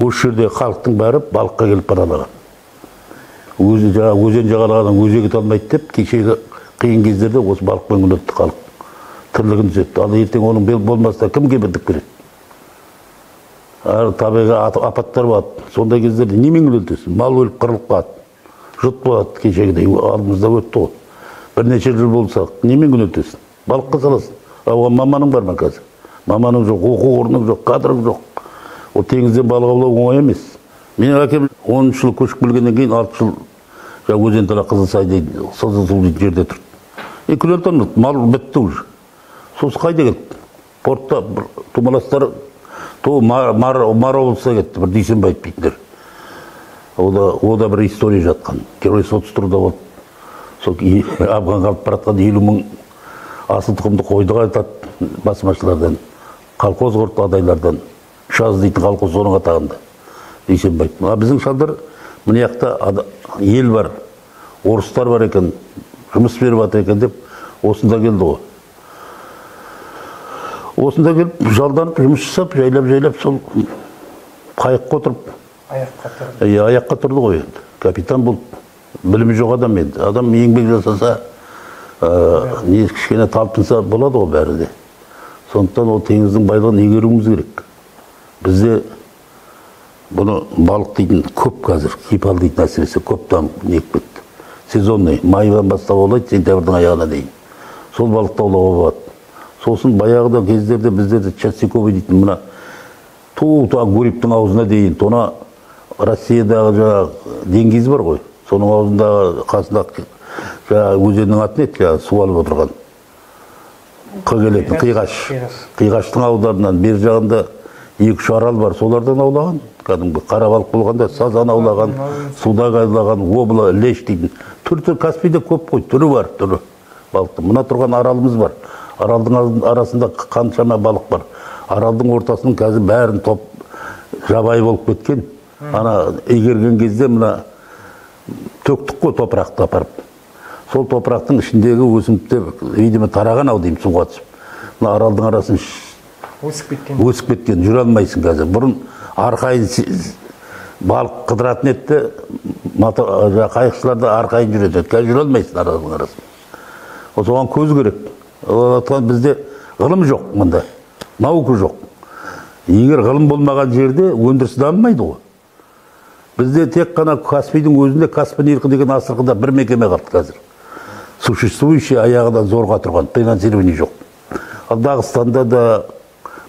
Осы жерде халықтың бәрі балыққа келіп паналаған. Өзі жаңағы өзен жағалаған өзегі талмайды деп, кешегі қиын кездерде осы балықпен күн өтті халық. Тірлігін түзетті. Ал ертең оның болмаса кім кепілдік береді? Әр табиғи апаттар болады. Сондай кездерде немен күн? Мал өліп қырылып қалады. Жұт болады, кешегідей алдымызда өтті ғой. Бірнеше жыл болса, немен күн өтесің? Балыққа саласың. Оған маманың бар ма қазір? Маманың жоқ, оқу орның жоқ, кадрың жоқ. Ол теңізден балық аулау оңай емес. Менің әкем 10 жыл көшіп келгеннен кейін 6 жыл жаңа Өзентала Қызылсай дейді, Қызылсу дейтін жерде тұрды. Күнелте алмады, мал бітті уже. Сосын қайда кетті? Портта бір тумаластар Мар облысына кетті, бір Дүйсенбаев дейтіндер. О да бір история жатқан. Герой соцтруда болды. Сол Афганға алып баратқан 50 мың асыл тұқымды қойды қайтады басмашылардан. Колхоз құртты адайлардан. Шаз дейтін колхоз соның атағында. Дүйсенбаев. А біздің шалдар мына жақта ел бар, орыстар бар екен, жұмыс беріп жатыр екен деп осында келді ғой. Осында келіп жалданып жұмыс жасап, жайлап-жайлап сол қайыққа отырып аяққа тұрды. Аяққа тұрды ғой енді. Капитан болып, білімі жоқ адам енді. Адам еңбек жасаса, не кішкене талпынса болады ғой бәрі де. Сондықтан ол теңіздің байлығын игеруіміз керек. Бізде бұны балық дейтін көп қазір, кипал дейтін әсіресе көп дамып неіп кетті. Сезонный, майдан бастап аулайды, сентябрьдің аяғына дейін. Сол балықты аулауға болады. Сосын баяғыда кездерде біздерде Частиковый дейтін мына ту Гуриптің аузына дейін, тона Россиядағы жаңағы деңгіз бар ғой, соның аузындағы қасында жаңағы өзеннің аты не еді, жаңағы су алып отырған. Қы келетін Қиғаш. Қиғаштың аударынан бер жағында 2-3 арал бар, солардан аулаған. Кәдімгі қара балық болғанда сазан аулаған, судак аулаған, обла, леш дейтін. Түр-түр Каспийде көп қой, түрі бар, түрі балықтың. Мына тұрған аралымыз бар. Аралдың арасында қаншама балық бар. Аралдың ортасының қазір бәрін топ жабайы болып кеткен. Ана игерген кезде мына төктік қой топырақты апарып. Сол топырақтың ішіндегі өсімдіктер, видимо, тараған ау деймін суға түсіп. Мына аралдың арасын өсіп кеткен. Өсіп кеткен, жүре алмайсың қазір. Бұрын арқайын балық қыдыратын еді, қайықшылар да арқайын жүретін еді. Қазір жүре алмайсың аралдың арасын. Соған көз керек. Бізде ғылым жоқ мында, наука жоқ. Егер ғылым болмаған жерде өндіріс дамымайды ғой. Бізде тек қана Каспийдің өзінде Каспий нирқы деген Астраханда бір мекеме қалды қазір. Существующий аяғынан зорға тұрған, финансирование жоқ. Ал Дағыстанда да,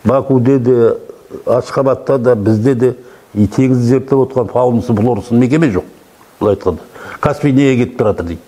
Бакуде де, Ашхабадта да, бізде де теңізді зерттеп отқан фаунасын, флорасын мекеме жоқ. Былай айтқанда. Каспий неге кетіп бара жатыр дейді.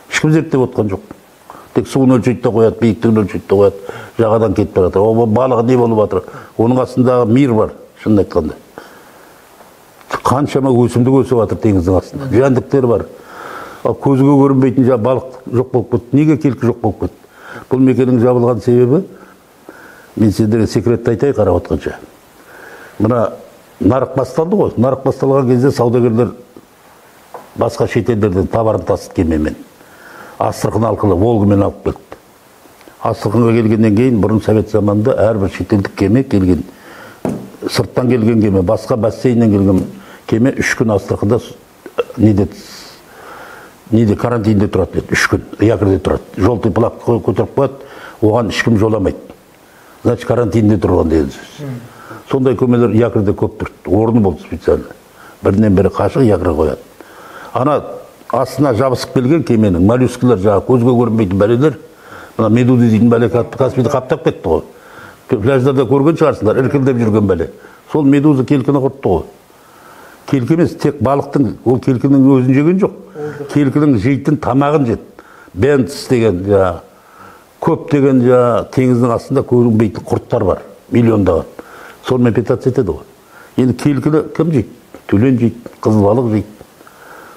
Ешкім зерттеп отқан жоқ. Тек суын өлшейді де қояды, биіктігін өлшейді де қояды, жағадан кетіп бара жатыр. Ол балығы не болып жатыр? Оның астындағы мир бар, шынын айтқанда. Қаншама өсімдік өсіп жатыр теңіздің астында. Жәндіктер бар. Ал көзге көрінбейтін балық жоқ болып кетті. Неге келкі жоқ болып кетті? Бұл мекеннің жабылған себебі, мен сендерге секретті айтайын қарап отқанша. Мына нарық басталды ғой. Нарық басталған кезде саудагерлер басқа шетелдерден товарын тасыды кемемен. Астрахань арқылы Волгамен алып кетті. Астраханьға келгеннен кейін бұрын совет заманында әрбір шетелдік кеме келген, сырттан келген кеме, басқа бассейннен келген кеме 3 күн Астраханда неде карантинде тұрады деді, 3 күн якорьде тұрады. Желтый флаг көтеріп қояды, оған ешкім жоламайды. Значит, карантинде тұрған деген сөз. Сондай кемелер якорьде көп тұрды, орны болды специально. Бірінен бірі қашық якорь қояды. Ана астына жабысып келген кеменің моллюскілер, жаңағы көзге көрінбейтін бәлелер, мына медуза дейтін бәле Каспийді қаптап кетті ғой. Пляждарда көрген шығарсыңдар, іркілдеп жүрген бәле. Сол медуза келкіні құртты ғой. Келкі емес, тек балықтың, ол келкінің өзін жеген жоқ. Келкінің жейтін тамағын жеді. Бентс деген, жаңағы, көп деген жаңағы теңіздің астында көрінбейтін құрттар бар, миллиондаған. Сонымен питаться етеді ғой. Енді келкіні кім жейді? Түлен жейді, қызыл балық жейді.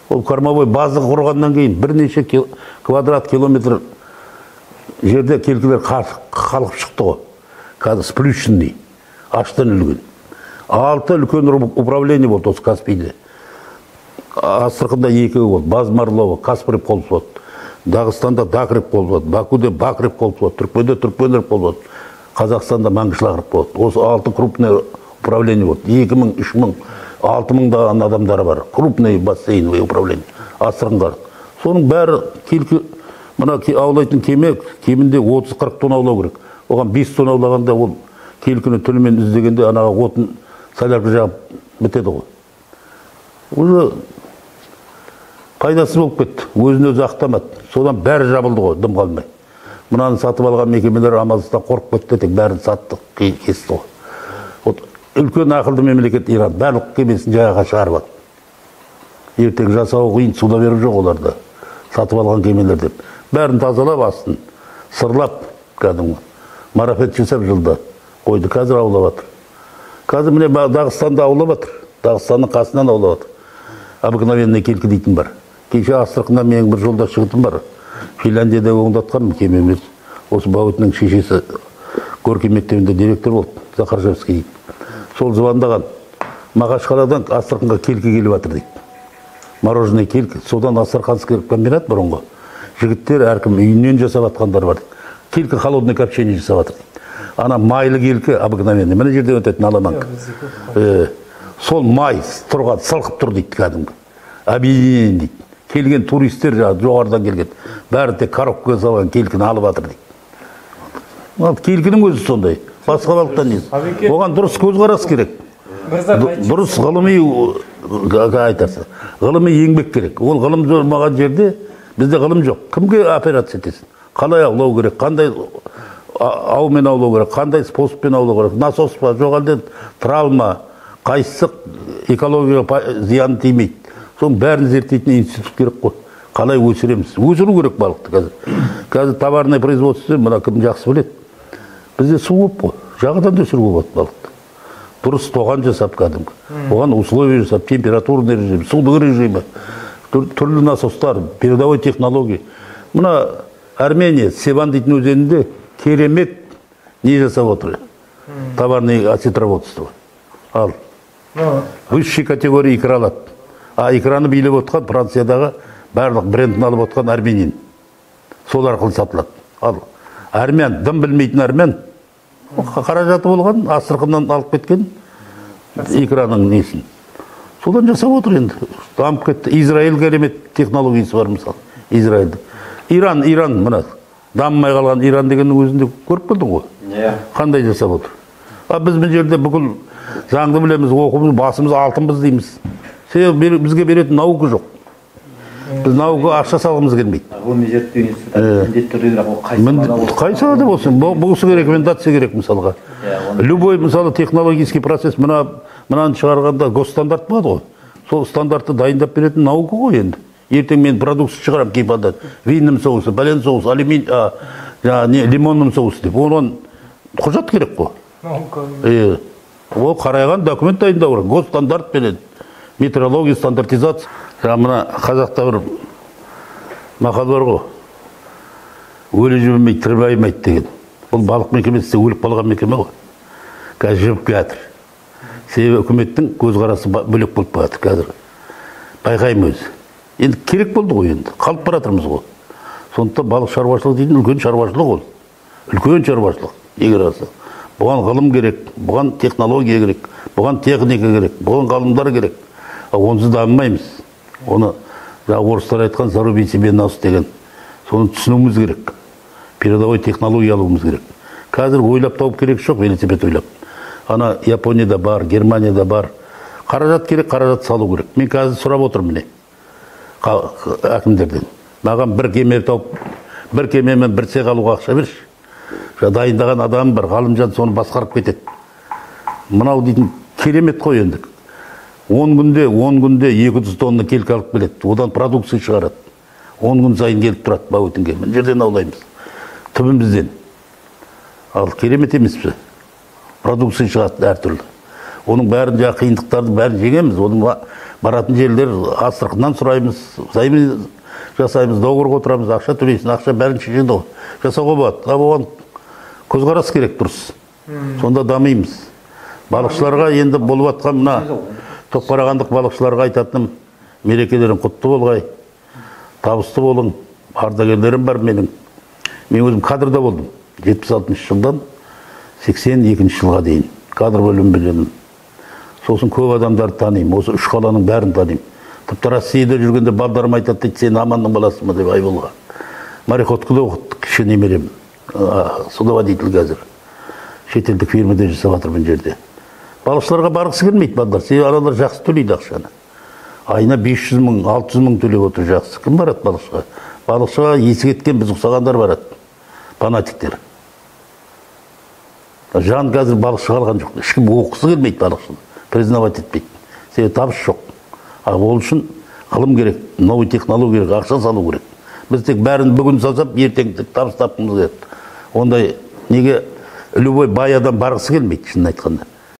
Ол кормовой база құрғаннан кейін бірнеше квадрат километр жерде келкілер қалқып шықты ғой. Қазір сплющенный, аштан өлген. 6 үлкен управление болды осы Каспийде. Астраханда 2 болды, Базмарлова, Каспрып қолфлот, Дағыстанда Дакрып қолфлот, Бакуде Бакрып қолфлот, Түркменде Түркменрып қолфлот, Қазақстанда Маңғышлақрып болды. Осы 6 крупный управление болды. 2000, 3000 6000-даған адамдары бар. Крупный бассейновый управление. Астраханьға. Соның бәрі келкі, мына аулайтын кеме кемінде 30-40 тонна аулау керек. Оған 5 тонна аулағанда ол келкіні түнімен іздегенде анаға отын солярка жағып бітеді ғой. Уже пайдасыз болып кетті. Өзін өзі ақтамады. Содан бәрі жабылды ғой, дым қалмай. Мынаны сатып алған мекемелер амалсыздан қорқып кетті, тек бәрін сатты, кесті ғой. Вот үлкен ақылды мемлекет Иран барлық кемесін жағаға шығарып алды. Ертең жасауы қиын, суда беріп жоқ оларды. Сатып алған кемелер деп. Бәрін тазалап астын, сырлап кәдімгі. Марафет жасап жылда қойды, қазір аулап жатыр. Қазір міне Дағыстанда аулап жатыр. Дағыстанның қасынан аулап жатыр. Обыкновенный келкі дейтін бар. Кеше Астраханда менің бір жолдас жігітім бар. Финляндияда оңдатқан кемеміз. Осы Бауытның шешесі Горький мектебінде директор болды, Захаржевский дейді. Сол звондаған. Мақашқаладан Астраханға келкі келіп жатыр дейді. Мороженое келкі. Содан Астраханский комбинат бұрынғы. Жігіттер әркім үйінен жасап жатқандар бар. Келкі холодный копчение жасап жатыр дейді. Ана майлы келкі обыкновенный. Мына жерде өтетін аламанка. Сол май тұрған, сылқып тұр дейді кәдімгі. Объединение дейді. Келген туристер жоғарыдан келген. Бәрі тек коробкаға салған келкіні алып жатыр дейді. Келкінің өзі сондай. Басқа балықтан несі. Оған дұрыс көзқарас керек. Дұрыс ғылыми айтарсы. Ғылыми еңбек керек. Ол ғылым болмаған жерде бізде ғылым жоқ. Кімге операция етесің? Қалай аулау керек? Қандай аумен аулау керек? Қандай способпен аулау керек? Насос па? Жоқ әлде трал ма? Қайсысы экологияға зиян тимейді? Соның бәрін зерттейтін институт керек қой. Қалай өсіреміз? Өсіру керек балықты қазір. Қазір товарный производство, мына кім жақсы біледі. Бізде су көп қой. Жағадан да өсіруге болады балықты. Дұрыс тоған жасап кәдімгі. Оған условия жасап, температурный режим, судың режимі, түрлі насостар, передовой технология. Мына Армения, Севан дейтін өзенінде керемет не жасап отыр? Товарный осетроводство. Ал. Высшей категория икра алады. А икраны билеп отқан Франциядағы барлық брендін алып отқан армянин. Сол арқылы сатылады. Ал армян, дым білмейтін армян, қаражаты болған, Астраханнан алып кеткен икраның несін. Содан жасап отыр енді. Дамып кетті. Израиль керемет технологиясы бар мысалы. Израильді. Иран, Иран мына дамымай қалған Иран дегеннің өзінде көріп келдің ғой. Қандай жасап отыр. А біз мына жерде бүкіл заңды білеміз, оқымыз, басымыз алтынбыз дейміз. Себебі бізге беретін наука жоқ. Біз наука ақша салғымыз келмейді. Ғылыми зерттеу институты міндетті түрде, бірақ ол қай салада болсын? Қай салада болсын? Бұл кісіге рекомендация керек мысалға. Любой мысалы технологический процесс мынаны шығарғанда госстандарт болады ғой. Сол стандартты дайындап беретін наука ғой енді. Ертең мен продукция шығарам кейпадан. Винным соусы, бәлен соусы, алюминий, лимонным соусы деп. Оған құжат керек қой. Ол қарайған документ дайындау керек. Госстандарт береді. Метрология, стандартизация. Мына қазақта бір мақал бар ғой. Өлі жібімейді, тірі байымайды деген. Бұл балық мекемесі өліп қалған мекеме ғой. Қазір жібіп келатыр. Себебі үкіметтің көзқарасы бөлек болып баратыр қазір. Байқаймын өзі. Енді керек болды ғой енді. Қалып баратырмыз ғой. Сондықтан балық шаруашылығы дейтін үлкен шаруашылық ол. Үлкен шаруашылық. Егер алса. Бұған ғылым керек, бұған технология керек, бұған техника керек, бұған ғалымдар керек. Онсыз дамымаймыз. Оны орыстар айтқан заруби себе нос деген. Соны түсінуіміз керек. Передовой технология алуымыз керек. Қазір ойлап тауып керек жоқ, велосипед ойлап. Ана Японияда бар, Германияда бар. Қаражат керек, қаражат салу керек. Мен қазір сұрап отырмын міне әкімдерден. Маған бір кеме тауып, бір кемемен бір цех алуға ақша берші. Дайындаған адам бар, ғалымжан соны басқарып кетеді. Мынау дейтін керемет қой енді. 10 күнде 200 тонна келкі алып келеді. Одан продукция шығарады. 10 күн сайын келіп тұрады Бауытынге. Мына жерден аулаймыз. Түбімізден. Ал керемет емес пе? Продукция шығады әртүрлі. Оның бәрін жаңа қиындықтарды бәрін жеңеміз. Оның баратын жерлер Астраханнан сұраймыз, займ жасаймыз, договорға отырамыз, ақша төлейсің, ақша бәрін шешеді ғой. Жасауға болады. Ал оған көзқарас керек дұрыс. Сонда дамимыз. Балықшыларға енді болып жатқан мына Тоққарағандық балықшыларға айтатыным, мерекелерің құтты болғай, табысты болың, ардагерлерім бар менің. Мен өзім кадрда болдым. 76 жылдан 82 жылға дейін кадр бөлімін білемін. Сосын көп адамдарды танимын, осы үш қаланың бәрін танимын. Тіпті Россияда жүргенде балдарым айтады дейді, сен Аманның баласысың ба деп, Айболға. Мореходкада оқыттық, кіші немерем. Судоводитель қазір. Шетелдік фирмада жасап жатыр мына жерде. Балықшыларға барғысы келмейді балдар, себебі аналар жақсы төлейді ақшаны. Айына 500 мың, 600 мың төлеп отыр жақсы. Кім барады балықшыға? Балықшыға есі кеткен біз ұқсағандар барады. Фанатиктер. Жан қазір балықшы қалған жоқ. Ешкім оқысы келмейді балықшыны. Признавать етпейді. Себебі табыс жоқ. А ол үшін ғылым керек, новый технология керек, ақша салу керек. Біз тек бәрін бүгін салсақ, ертең тек табыс тапқымыз келеді. Ондай неге любой бай адам барғысы келмейді, шынын айтқанда.